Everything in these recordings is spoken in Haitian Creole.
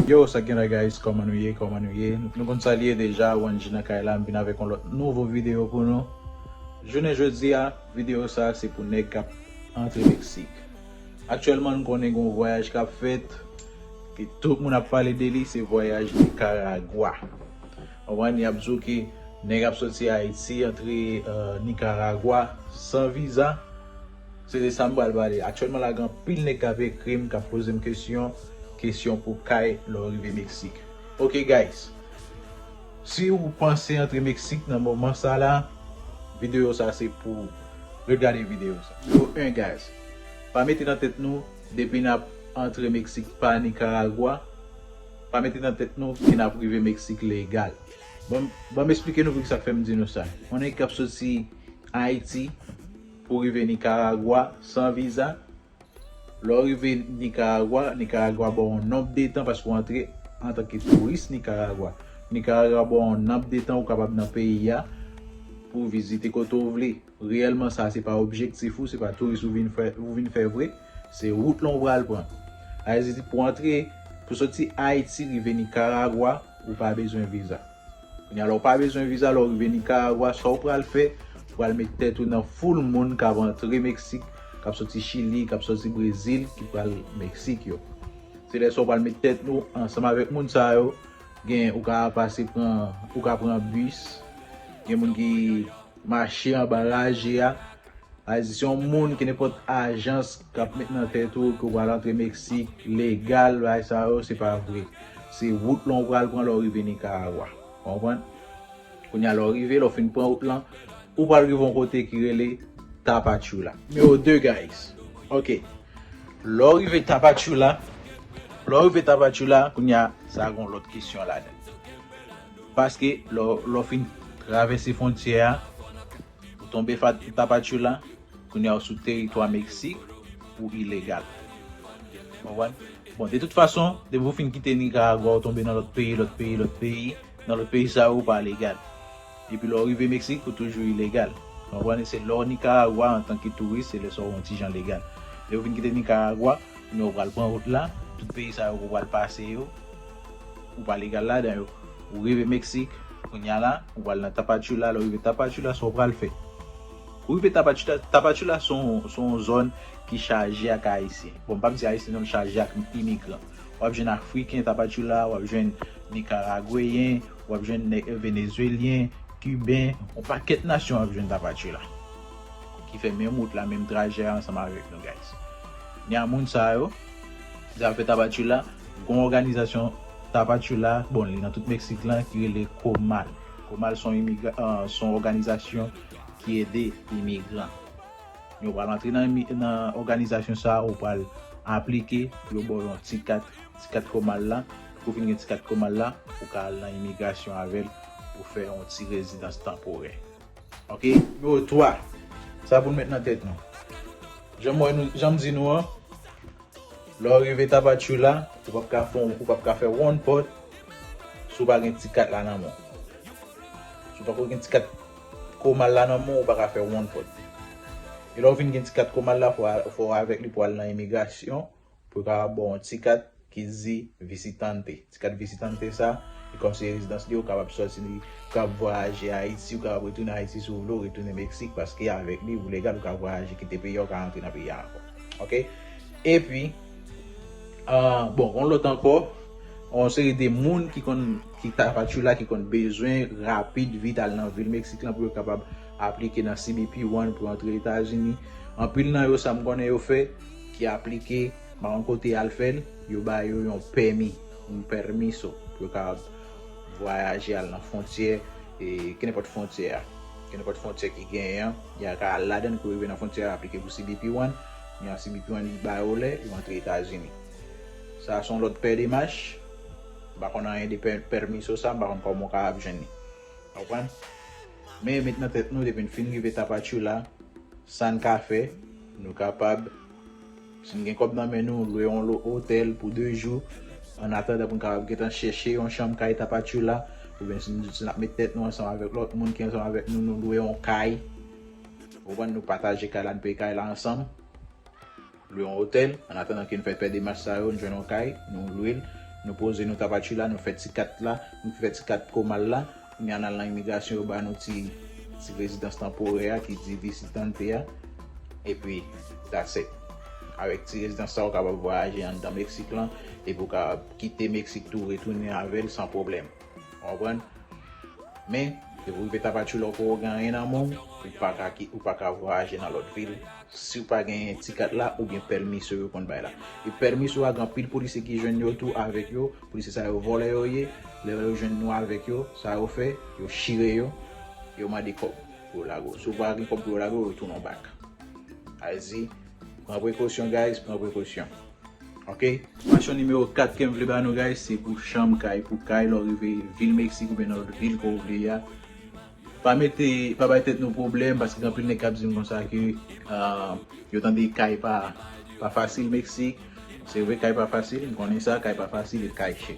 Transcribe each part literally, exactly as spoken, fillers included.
Yo, sa k gen la, guys? Kòman nou ye? Kòman nou ye? Nou konn sa l ye deja, Wanji nan kay la, m vin avèk yon lòt nouvo videyo pou nou. Jounen jodi a, videyo sa a se pou nèg k ap antre Meksik. Aktyèlman, nou konnen gen yon vwayaj k ap fèt, ke tout moun ap pale de li, se vwayaj Nikaragwa. Konprann? Y ap di w ke nèg ap soti Ayiti, antre, euh, Nikaragwa, san viza. Se de sa m pral pale. Aktyèlman la, gen anpil nèg k ap ekri m, k ap poze m kesyon, kesyon pou kay lè w rive Meksik. Ok, guys. Si w panse antre Meksik nan moman sa la, videyo sa se pou w. Ret gade videyo sa. Nimewo en, guys. Pa mete nan tèt nou, depi n ap antre Meksik pa Nikaragwa, pa mete nan tèt nou ke n ap rive Meksik legal. Bon, ban m eksplike nou poukisa k fè m di nou sa. Yon nèg k ap soti Ayiti pou rive Nikaragwa san viza. Lè w rive Nikaragwa, Nikaragwa ba w yon nonb de tan paske w antre antanke touris Nikaragwa. Nikaragwa ba w yon nonb de tan ou kapab nan peyi a pou w vizite kote w vle. Reyèlman, sa se pa objektif ou, se pa touris ou vin fè, ou vin fè vre, se wout lan w pral pran. Sa vle di pou antre, pou soti Ayiti rive Nikaragwa, ou pa bezwen viza. Kounye a, lè w pa bezwen viza, lè w rive Nikaragwa, sa w pral fè, ou pral met tèt ou nan foul moun k ap antre Meksik, k ap soti Chili, k ap soti Brezil, ki pral Meksik yo. Se lè sa w pral met tèt nou ansanm avèk moun sa yo, gen, ou ka pase pran, ou ka pran bis, gen moun ki mache anba raje a, Sa vle di, se yon moun ki nenpòt ajans k ap met nan tèt ou ke w pral antre Meksik legal, bagay sa yo, se pa vre. Se wout lan w pral pran lè w rive Nikaragwa. Konprann? Kounye a, lè w rive, lè w fin pran wout lan, ou pral rive yon kote ki rele Tapachula. Nimewo de, guys. Ok. Lè w rive Tapachula, lè w rive Tapachula, kounye a, sa gen yon lòt kesyon ladan. Paske lè w, lè w fin travèse fwontyè a, ou tonbe fa-, Tapachula, kounye a w sou teritwa Meksik, ou ilegal. Konprann? Bon, de tout fason, depi w fin kite Nikaragwa, ou tonbe nan lòt peyi, lòt peyi, lòt peyi, nan lòt peyi sa yo, ou pa legal. Epi lè w rive Meksik, ou toujou ilegal. Konprann? Se lè w Nikaragwa antanke touris, se lè sa w yon ti jan legal. Lè w fin kite Nikaragwa, kounye a w pral pran wout la, tout peyi sa yo ou pral pase yo, ou pa legal ladan yo. Ou rive Meksik, kounye a la, ou pral nan Tapachula, lè w rive Tapachula, sa w pral fè? Ou rive Tapachula, Tapachula se yon, se yon zòn ki chaje ak Ayisyen. Bon, m p ap di Ayisyen non, l chaje ak imigran. W ap jwenn Afriken Tapachula, w ap jwenn Nikaragweyen, w ap jwenn nèg Venezwelyen, Kiben, yon pakèt nasyon w ap jwenn Tapachula. Ki fè menm wout la, menm trajè a ansanm avèk nou, guys. Ni a moun sa yo, sa fè Tapachula, gon òganizasyon Tapachula, bon, li nan tout Meksik lan, ki rele Komal. Komal se yon imigra-, euh, se yon òganizasyon ki ede imigran. Yo pral antre nan, imi-, nan òganizasyon sa a, ou pral aplike, yo ba w yon ti kat, ti kat Komal la. Pou w fin gen ti kat Komal la, ou ka al nan imigrasyon avè l pou fè yon ti rezidans tanporè. Ok? Nimewo twa. Sa pou n met nan tèt nou. Jan m wè nou, jan m di nou an, lè w rive Tapachula, ou p ap ka fè, ou p ap ka fè wonn pòt si w pa gen ti kat la nan men w. Si w pako gen ti kat Komal la nan men w, ou pa ka fè wonn pòt. E lè w fin gen ti kat Komal la, fò w a-, fò w avèk li pou al nan imigrasyon, pou yo kapab ba w yon ti kat ki di visitante. Ti kat visitante sa, e kòmsi rezidans li, ou kapab sòti li, ou kapab vwayaje Ayiti, ou kapab retounen Ayiti si w vle, ou retounen Meksik, paske avèk li, ou legal, ou ka vwayaje, kite peyi a, ou ka rantre nan peyi a ankò. Ok? Epi, ah, bon, yon lòt ankò, yon seri de moun ki konn, ki Tapachula, ki konn bezwen rapid, vit al nan vil Meksik lan pou yo kapab aplike nan C B P One pou yo antre Etazini. Anpil nan yo, sa m konnen yo fè, ki aplike, m pa konn kote y al fè l, yo ba yo yon pèmi, un permiso, pou yo kapab vwayaje al nan fwontyè, e, kenenpòt fwontyè a. Kenenpòt fwontyè ki genyen an, y a ka al ladan l pou rive nan fwontyè a, aplike pou C B P One, men an C B P One, li ba yo lè, yo antre Etazini. Sa se yon lòt pè demach, m pa konn anyen de pè-, permiso sa, m pa konn kòman w kapab jwenn li. Konprann? Men met nan tèt nou, depi n fin rive Tapachula, sa n ka fè, nou kapab, si n gen kòb nan men nou, lwe yon lo-, otèl pou de jou, annatandan pou n kapab gentan chèche yon chanm kay Tapachula, oubyen si n, si n ap met tèt nou ansanm avèk lòt moun ki ansanm avèk nou, nou lwe yon kay. Ou konprann, nou pataje kay la, n peye kay la ansanm. Lwe yon otèl, annatandan ke n fè, fè demach sa yo, n jwenn yon kay, nou lwe l, Nou poze nou Tapachula, nou fè ti kat la, nou fè ti kat komal la. Kounye a n al nan imigrasyon, yo ba nou ti, ti rezidans tanporè a ki di visitante a. Epi, that's it. Avèk ti rezidans sa, ou kapab vwayaje anndan Meksik lan, epi ou kapab kite Meksik tou, retounen avè l san pwoblèm. Ou konprann? Men, depi w rive Tapachula, ou poko gen anyen nan men w, ou pa ka ki, ou pa ka vwayaje nan lòt vil si w pa genyen ti kat la oubyen pèmi sa yo konn bay la. E pèmi sa a, gen anpil polisye ki jwenn yo tou avèk yo. Polisye sa yo vòlè yo ye. Lè yo jwenn nou avèk yo, sa yo fè, yo chire yo, yo mande kòb pou yo lage w. Si w pa gen kòb pou yo lage w, yo tounen w bak. Sa vle di, pran prekosyon, guys, pran prekosyon. Ok? Enfòmasyon nimewo kat ke m vle ba nou, guys, se pou chanm kay, pou kay lè w rive vil Meksik oubyen nan lòt vil ke w vle a. Pa mete, pa bay tèt nou pwoblèm, paske gen anpil nèg k ap di m konsa ke, ah, yo tande kay pa, pa fasil Meksik. Se vre, kay pa fasil, m konnen sa, kay pa fasil e kay chè.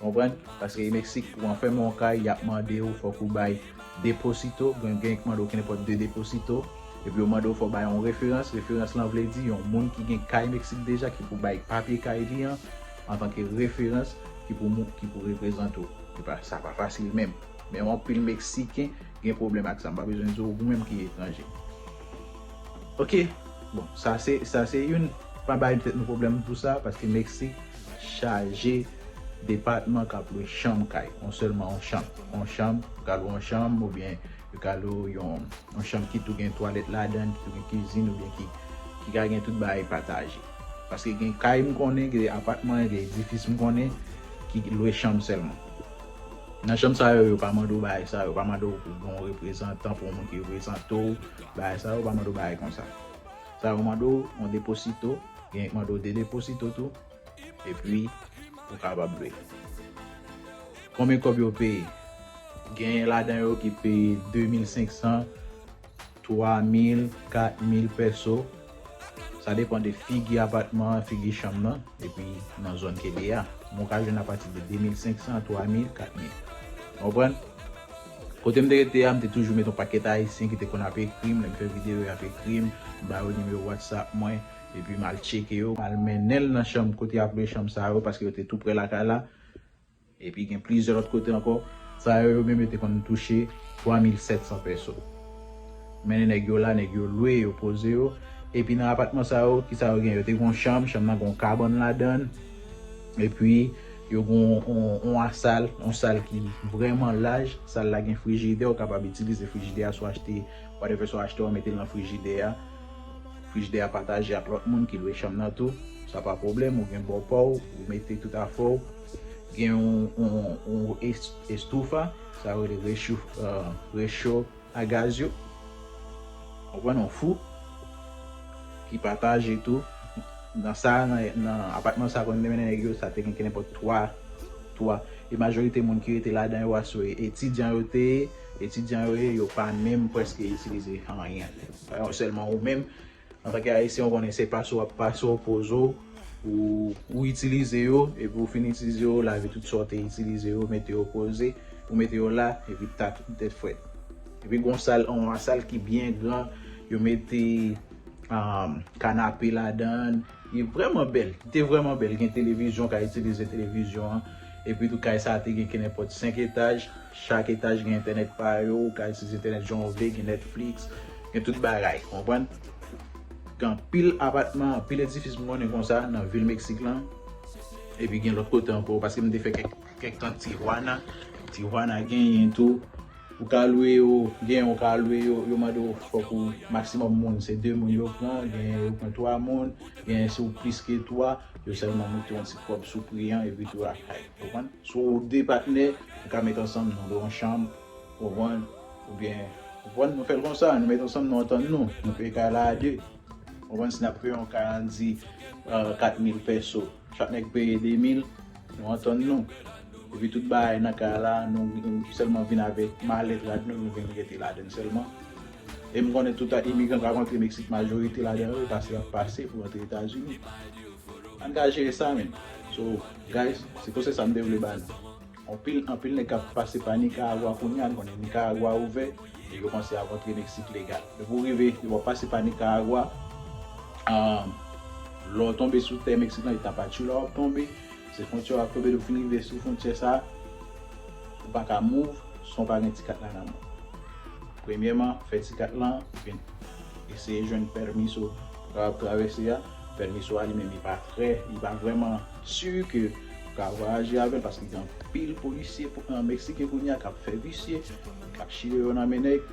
Konprann? Paske Meksik, pou w anfèmen yon kay, y ap mande w, fòk ou bay deposito, gen, gen ki mande w kenenpòt de deposito, epi yo mande w fò w bay yon referans. Referans lan vle di yon moun ki gen kay Meksik deja, ki pou bay papye kay li an, antanke referans, ki pou mou-, ki pou reprezante w. E pa, sa pa fasil menm. Men yon anpil Meksiken gen pwoblèm ak sa. M pa bezwen di w, ou menm ki etranje. Ok, bon, sa se, sa se youn. Pa bay tèt nou pwoblèm pou sa, paske Meksik chaje depatman k ap lwe chanm kay. On sèlman on chanm. On chanm, yo ka lwe on chanm, oubyen yo ka lwe yon, yon chanm ki tou gen twalèt ladan, ki tou gen kizin, oubyen ki, ki ka gen tout bagay pataje. Paske gen kay m konnen, gen apatman, gen edifis m konnen, ki lwe chanm sèlman. Nan chanm sa yo, yo pa mande w bagay sa yo, yo pa mande w pou gen yon reprezantan, pou yon moun ki reprezante w, bagay sa yo, yo pa mande w bagay konsa. Sa yo mande w, yon deposito, gen mande w de deposito tou, epi ou kapab lwe. Konbyen kòb yo peye? Gen ladan yo ki peye de mil senk san, twa mil, kat mil pèso. Sa depann de figi apatman an, figi chanm nan, epi nan zòn ke l ye a. Men w ka jwenn apati de de mil senk san, twa mil, kat mil. Konprann? Kote m te rete a, m te toujou met yon pakèt Ayisyen ki te konn ap ekri m, lè m fè videyo, y ap ekri m, m ba yo nimewo WhatsApp mwen, epi m al tcheke yo, m al mennen l nan chanm kote y ap lwe chanm sa yo, paske yo te tou prè lakay la. Epi gen plizyè lòt kote ankò, sa yo, yo menm yo te konn touche twa mil sèt san pèso. Mennen nèg yo la, nèg yo lwe, yo poze yo. Epi nan apatman sa yo, kisa yo gen? Yo te gen yon chanm, chanm nan gen yon kabann ladan l. Epi yo gen yon, yon, yon asal, yon sal ki vrèman laj. Sal la gen frijidè, ou kapab itilize frijidè a, swa achte, whatever, swa achte, w mete l nan frijidè a. Frijidè a pataje ak lòt moun ki lwe chanm nan tou. Sa pa pwoblèm, ou gen bò pa w, ou mete tout afè w. Gen yon, yon, yon es-, estufa, sa yo rele recho, euh, recho a gaz yo. Ou konprann, yon fou ki pataje tou. Nan sa, nan, nan apatman sa, kote m te mennen nèg yo, sa te gen kenenpòt twa, twa. E majorite moun ki rete ladan yo a, se etidyan yo te ye. Etidyan yo ye, yo pa menm prèske itilize anyen. Sèlman ou menm, antanke Ayisyen, ou konnen se pase w ap pase, w poze w, ou, ou itilize yo, epi ou fin itilize yo, lave tout sa w te itilize yo, mete yo poze, ou mete yo la, epi ta tout tèt frèt. Epi gen yon sal, yon sal ki byen gran, yo mete, um, kanape ladan l. Li vrèman bèl, li te vrèman bèl. Gen televizyon, w ka itilize televizyon an. Epi tou, kay sa a te gen kenenpòt senk etaj. Chak etaj gen entènèt pa yo, ou ka itilize entènèt jan w vle, gen Netflix, gen tout bagay, konprann? Gen anpil apatman, anpil edifis m konnen konsa nan vil Meksik lan. Epi gen lòt kote ankò, paske m te fè kèk, kèk tan Tijuana. Tijuana genyen tou. Ou ka lwe yo, gen ou ka lwe yo, yo mande w fòk ou maksimòm moun, se de moun yo pran, gen yo pran twa moun, gen si w plis ke twa, yo sèlman moute yon ti kòb sou pri an, epi tou lakay, konprann? Si w de patnè, nou ka met ansanm nou lwe yon chanm, konprann? Oubyen, konprann, nou fè l konsa, nou met ansanm, nou antann nou, nou peye kay la a de. Konprann, si n ap peye yon kay, ann di, euh, kat mil pèso, chak nèg peye de mil, nou antann nou. Epi tout bagay nan kay la, nou, nou sèlman vin avèk malèt rad nou, nou vin rete ladan l sèlman. E m konnen tout imigran k ap antre Meksik, majorite ladan yo, e pase y ap pase pou antre Etazini. Ann ka jere sa, men. So, guys, se konsèy sa m te vle ba nou. Anpil, anpil nèg k ap pase pa Nicaragua kounye a, n konnen Nicaragua ouvè, e yo panse y ap antre Meksik legal. Depi w rive, depi w ap pase pa Nicaragua, ah, lè w tonbe sou tè Meksik lan, e Tapachula w ap tonbe. Se fwontyè w ap tonbe, depi w fin rive sou fwontyè sa, ou pa ka move san w pa gen ti kat la nan men w. Premyèman, fè ti kat lan, epi eseye jwenn pèmi so pou kapab travèse a. Pèmi so a li menm li pa trè, li pa vrèman si ke ou ka vwayaje avè l paske gen anpil polisye pou- an Meksiken kounye a k ap fè visye, k ap chire yo nan men nèg,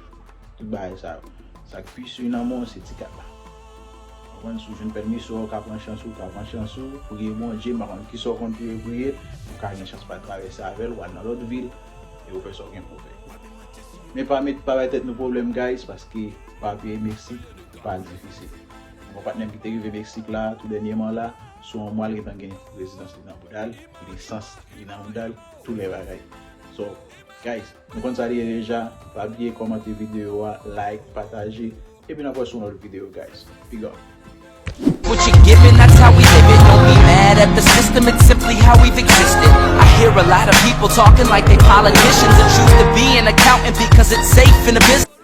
tout bagay sa yo. Sa k pi si nan men w se ti kat la. Ou konprann, si w jwenn pèmi so a, ou ka pran chans ou, ou ka pran chans ou, priye Bondye, m pa konn kisa w konn priye, priye, ou ka gen chans pa travèse avè l, ou al nan lòt vil, e ou fè sa w gen pou w fè. Men pa met pa bay tèt nou pwoblèm guys, paske papye Meksik pa difisil. Yon patnè m ki te rive Meksik la, tou dènyèman la, sou yon mwa l gentan gen rezidans li nan bouda l, lisans li nan bouda l, tout lè bagay. So, guys, nou konn sa li ye deja, pa bliye kòmante videyo a, like, pataje, epi n ap wè sou yon lòt videyo guys. Big up. What you giving, that's how we live it. Don't be mad at the system, it's simply how we've existed. I hear a lot of people talking like they politicians and choose to be an accountant because it's